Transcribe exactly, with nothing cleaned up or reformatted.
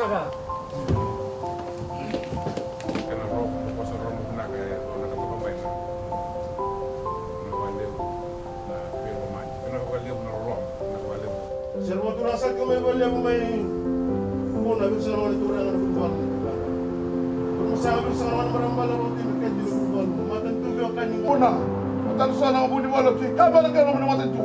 Kena rogo, ko sa rogo vinaka e, ko na ka toka mai na, na valevu, na vei romani. Kena ka valevu na rogo, kena ka valevu. Sera mo tura sa kau mai valevu mai. Ko na viri sa rogo ni tura na kutu vale. Ko na sa viri sa rogo ni marama vale rogo ni keti ni kutu vale. Mata ni tu vio kani. Ko na, mata ni sa na vuni vale tu. Ka vale ka na mata ni tu.